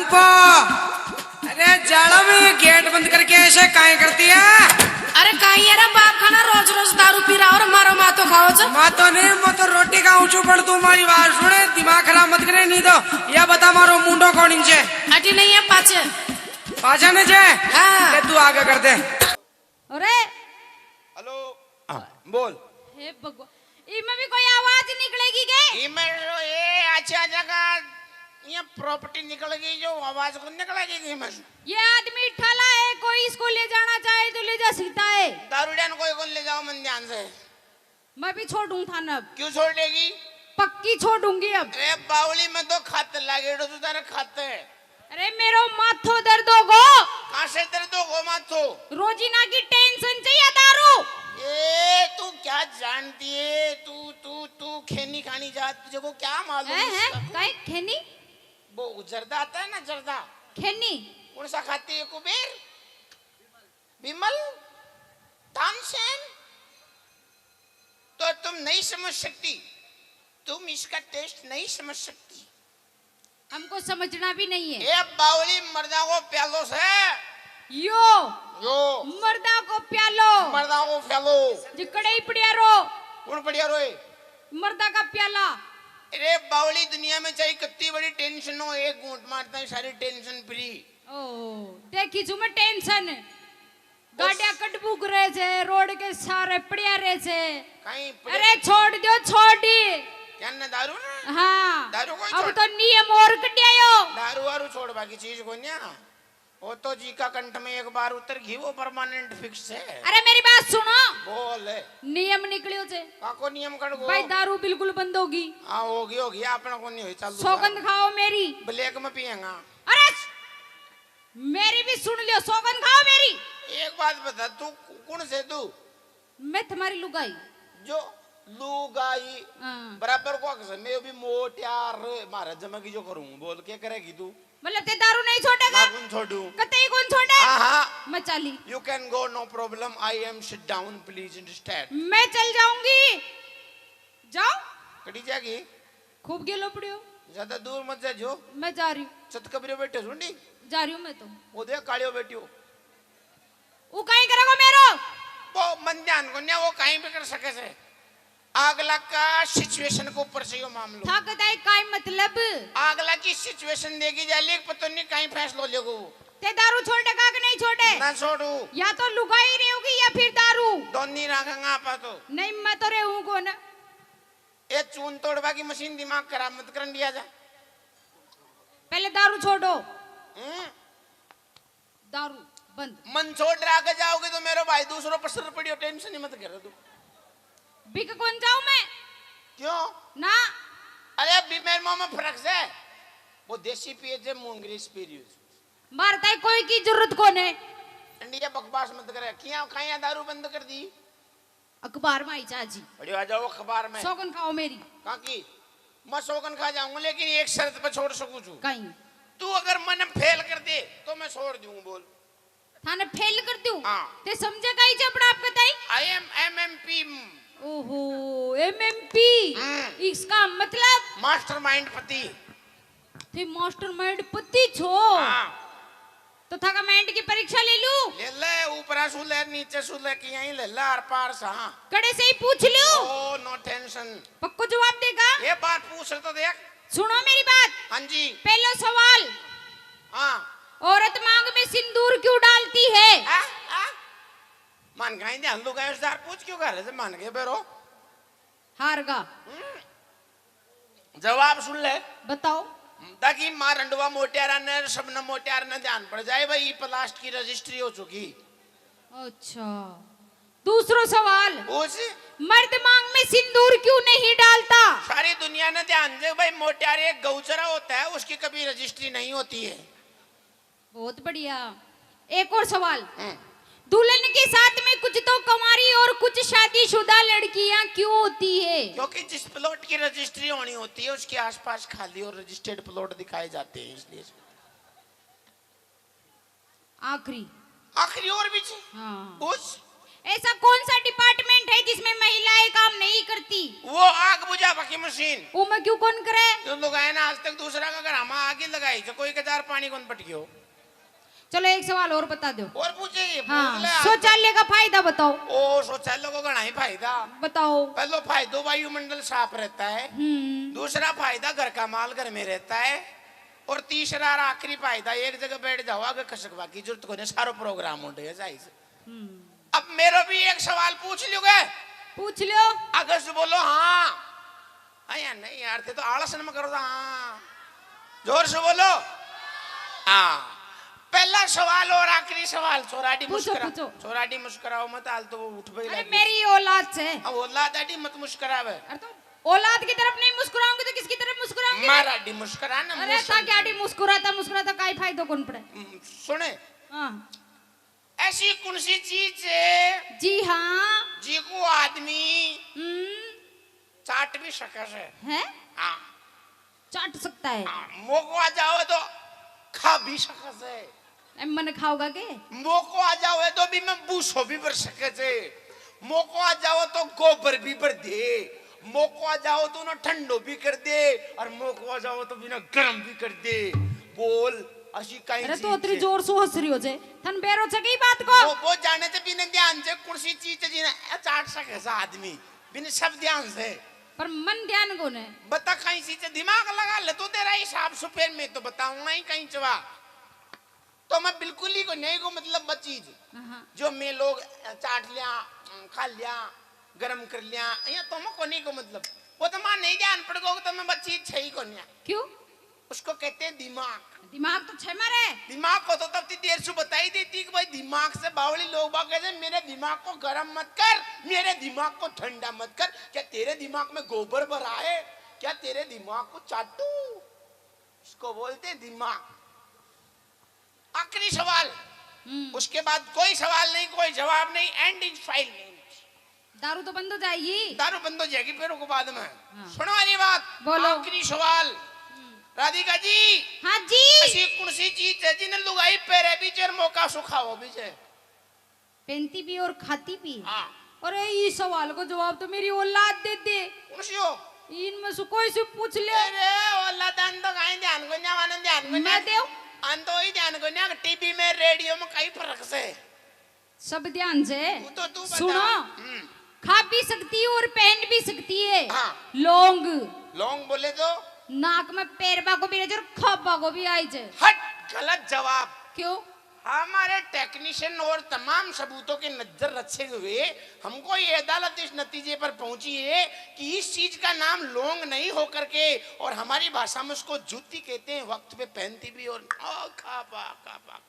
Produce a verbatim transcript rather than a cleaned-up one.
पो, अरे जाड़ा में ये गेट बंद करके ऐसे काहे करती है? अरे काहे यार, बाप खाना रोज रोज दारू पी रहा और मारो मातो खाओ जो। मातो नहीं, मैं तो रोटी खाऊं छू, पण तू मारी बात सुने, दिमाग खराब मत करे, नहीं तो या बता मारो मुंडो कौन इंचे। अटी नहीं है पाछे। पाछे ने जे? हाँ। ये तू आगे कर दे। अरे। हेलो। हाँ, बोल। हे भगवान, इमे भी कोई आवाज निकलेगी के? इमे तो ये अच्छा जगह, ये प्रॉपर्टी निकलेगी जो आवाज को निकलेगी इमे। ये आदमी ठाला है, कोई इसको ले जाना चाहे तो ले जा सकता है। दारूड़िया ने कोई कौन ले जाओ मन ध्यान से। मैं भी छोड़ूं थाने अब। क्यों छोड़ देगी? पक्की छोड़ूंगी अब। अरे बावली में तो खाते लागेड़ो तू, तेरे खाते। अरे मेरो माथो दर्द होगो। कहाँ से दर्द होगो माथो? रोजीना की टेंशन चाहिए दारू। ए, तू क्या जानती है? तू, तू, तू खेनी खानी जात, तुझे को क्या मालूम है, है? इसका? काहे खेनी? वो जर्दा आता है ना, जर्दा। खेनी? कौन सा खाती है, कुबेर? विमल? तानसेन? तो तुम नहीं समझ सकती, तुम इसका टेस्ट नहीं समझ सकती। हमको समझना भी नहीं है। ए बावली, मर्दा को प्यालो से। यो। यो। मर्दा को प्यालो। मर्दा को प्यालो। जिकड़े ही पड़िया रो। कौन पड़िया रोए? मर्दा का प्याला। अरे बावली, दुनिया में चाहे कितनी बड़ी टेंशन हो, एक घूंट मारता है, सारी टेंशन फ्री। ओ, देखी छू मैं टेंशन। गाड़ियां कटबू करे छे, रोड के सारे पड़िया रहे छे। कहीं पड़े अरे छोड़ दो, छोड़ दी। क्या ना दारू ना? हाँ। दारू कोई अब छोड़ तो नियम और कटियायो। दारू वारू छोड़वा की चीज कोन्या। वो तो जी का कंठ में एक बार उतर गई, वो परमानेंट फिक्स है। अरे मेरी बात सुनो। बोल। नियम निकलियो छे। काको नियम कट गो? भाई दारू बिल्कुल बंद होगी। हाँ, होगी, होगी, अपना को नहीं हुई, चालू सौगंध खाओ मेरी। ब्लैक में पियेगा। अरे मेरी भी सुन लियो, सौगंध खाओ मेरी। एक बात बता, तू कु-, कौन से तू? मैं तुम्हारी लुगाई। जो लुगाई हाँ। बराबर को अक्सर मैं भी मोटियार, मारा जमा की जो करूँ, बोल के करेगी तू? मतलब ते दारू नहीं छोड़ेगा? मैं कौन छोड़ू? कतई कौन छोड़े? हाँ, हाँ। मैं चाली। You can go, no problem, I am sit down, please instead। मैं चल जाऊंगी। जाओ। कटी जाएगी। खूब गेलो पड़ियो। ज्यादा दूर मत जा जो। मैं जा रही हूँ। छत कबरे बैठे सुंडी। जा रही हूँ मैं तो। वो देख कालियो बैठियो। वो काई करेगो मेरो? वो मन ध्यान को नहीं, वो काई भी कर सके से। आगला का सिचुएशन के ऊपर से यो मामलो। थाक दाई काई मतलब? आगला की सिचुएशन देगी जा, लेक पता नहीं काई फैसलो लेगो वो। ते दारू छोड़ेगा कि नहीं छोड़े? ना छोड़ू। या तो लुगाई रहेगी या फिर दारू। दोनी रखेंगे आपा तो। नहीं, मैं तो रहूं कौन। ए चून तोड़वा की मशीन, दिमाग खराब मत करन दिया जा। पहले दारू छोड़ो। हम्म। दारू बंद। मन छोड़ रहा के जाओगे तो मेरो भाई दूसरो पसर पड़ियो, टेंशन ही मत कर तू। बिक कौन जाऊं मैं? क्यों? ना। अरे अभी मेरे मुंह में फर्क से, वो देसी पिए जे, मुंह अंग्रेज पी रही हो। मारता है कोई की जरूरत कोने। अंडिया बकवास मत करे, किया खाइया दारू बंद कर दी। अखबार में आई चाची। बड़ी आ जाओ अखबार में। सौगन खाओ मेरी। काकी, मैं सौगन खा जाऊंगा, लेकिन एक शर्त पर छोड़ सकूं छू। कहीं। तू अगर मने फेल कर दे, तो मैं छोड़ दूंगा, बोल। थाने फेल कर दूं? हाँ। ते समझे काई जब आप बताई? I am M M P। ओहो, M M P। हम्म। इसका मतलब? मास्टरमाइंड पति। थे मास्टरमाइंड पति छो। हाँ। तो थाका माइंड की परीक्षा ले लूं? ले ले, ऊपरा सु ले, नीचे सु ले, कि यहीं ले ले, आर पार सा। कड़े से ही पूछ लूं? Oh, no tension। पक्को जवाब देगा? ये बात पूछ तो देख। सुनो मेरी बात। हाँ जी। पहला सवाल। हाँ। औरत मांग में सिंदूर क्यों डालती है? आ, आ? मान गए ध्यान दो गए, पूछ क्यों कर रहे थे? मान गए बेरो। हार गा। हम्म। जवाब सुन ले। बताओ। ताकि माँ रंडवा मोटियारा ने, सबने मोटियार ने ध्यान पड़ जाए, भाई, ये प्लास्ट की रजिस्ट्री हो चुकी। अच्छा, दूसरो सवाल। पूछ। मर्द मांग में सिंदूर क्यों नहीं डालता? सारी दुनिया ने ध्यान दे भाई, मोटियारे एक गौचरा होता है, उसकी कभी रजिस्ट्री नहीं होती है। बहुत बढ़िया। एक और सवाल। हम्म। दुल्हन के साथ में कुछ तो कंवारी और कुछ शादीशुदा लड़कियां क्यों होती है? क्योंकि जिस प्लॉट की रजिस्ट्री होनी होती है, उसके आसपास खाली और रजिस्टर्ड प्लॉट दिखाए जाते हैं, इसलिए। आखिरी। आखिरी और भी जी? हाँ। पूछ। ऐसा कौन सा डिपार्टमेंट है जिसमें महिलाएं काम नहीं करती? वो आग बुझावा की मशीन। वो मैं क्यों कौन करे? जो लोग आए ना आज तक दूसरा का घर हम आग की लगाई जो कोई के जार पानी कौन पटकियो। चलो, एक सवाल और बता दो। और पूछे? हाँ, शौचालय का फायदा बताओ। ओ, शौचालय को घणा ही फायदा। बताओ। पहलो फायदो, वायुमंडल साफ रहता है। हम्म। दूसरा फायदा, घर का माल घर में रहता है। और तीसरा और आखिरी फायदा, एक जगह बैठ जाओ, आगे खसकवा की जरूरत को नहीं, सारो प्रोग्राम उठ गया जाहिर से। हम्म। अब मेरा भी एक सवाल पूछ लोगे? पूछ लो। आगे से बोलो हाँ। हाँ यार, नहीं यार, थे तो आलस में करो था। हाँ, जोर से बोलो। हाँ, पहला सवाल और आखिरी सवाल। छोराडी पूछो, मुस्कुरा, पूछो। छोराडी मुस्कुराओ मत, हाल तो वो उठ भी अरे, लगी। मेरी औलाद से। अब औलाद आडी मत मुस्कुरावे। अरे, तो औलाद की तरफ नहीं मुस्कुराऊंगी तो किसकी तरफ मुस्कुराऊंगी? मारा डी मुस्कुरा ना, अरे, मौसम ताकि आडी मुस्कुराता मुस्कुराता काई फायदो कौन पड़े? हम्म, सुने, हाँ। ऐसी कौन सी चीज है जी हाँ। जी को आदमी हम्म। चाट भी सके से? है? हाँ, चाट सकता है। हाँ, मौको आ जाओ तो खा भी सके से। ए, मन खाओगा के? मौको आ जाओ तो भी मैं भूसो भी भर सके से। मौको आ जाओ तो गोबर भी भर दे। मौको आ जाओ तो ना ठंडो भी कर दे। और मौको आ जाओ तो बिना गर्म भी कर दे। बोल, असी काई अरे, चीज तो अतरी है? जोर से हंस रही हो जे, थन बेरो छे की बात को? वो, वो जाने थे बिना ध्यान से कौन सी चीज है जिन्हें चाट सके सा आदमी, बिना सब ध्यान से। पर मन ध्यान को ने। बता कहीं चीज है, दिमाग लगा ले तू, तेरा हिसाब सुपेर में तो बताऊंगा ही कहीं चवा। तो मैं बिल्कुल ही को नहीं को मतलब बस चीज हाँ। जो मैं लोग चाट लिया, खा लिया, गरम कर लिया, या तो मैं को नहीं को मतलब, वो तो मैं नहीं ध्यान पड़ गो तो मैं बस चीज छही को नहीं। क्यों? उसको कहते हैं दिमाग। दिमाग तो छे मारे। दिमाग को तो तब ती देर से बताई देती कि भाई दिमाग से बावली लोग बाग कहते हैं, मेरे दिमाग को गरम मत कर, मेरे दिमाग को ठंडा मत कर। क्या तेरे दिमाग में गोबर भरा है? क्या तेरे दिमाग को चाटू? इसको बोलते हैं दिमाग। आखिरी सवाल। हम्म। उसके बाद कोई सवाल नहीं, कोई जवाब नहीं, एंड इज फाइल नहीं। दारू तो बंद हो जाएगी। दारू बंद हो जाएगी, फिर उसके बाद में। हाँ। सुनो मेरी बात। बोलो। आखिरी सवाल। राधिका जी, हाँ जी। ऐसी कौन सी चीज है जिन्हें लुगाई पैरे भी जे और मौका सुखाओ भी जे? पहनती भी और खाती भी। हाँ। अरे, ये सवाल को जवाब तो मेरी औलाद दे दे। कौन सी हो? इनमें से कोई से पूछ ले। अरे औलाद, अन तो कहीं ध्यान को नहीं, ध्यान को मैं नहीं। देव। अन तो ही ध्यान को नहीं, टीवी में, रेडियो में कई फर्क से। सब ध्यान से। वो तो तू बता। सुनो, हम्म। खा भी सकती है और पहन भी सकती है। हाँ। लौंग। लौंग बोले तो? नाक में पैरबा को भी रह जाए और खाबा को भी आई जाए। हट, गलत जवाब। क्यों? हमारे टेक्नीशियन और तमाम सबूतों की नजर रखते हुए हमको ये अदालत इस नतीजे पर पहुंची है कि इस चीज का नाम लौंग नहीं होकर के, और हमारी भाषा में उसको जूती कहते हैं, वक्त पे पहनती भी और आ, खा पा, खा पा।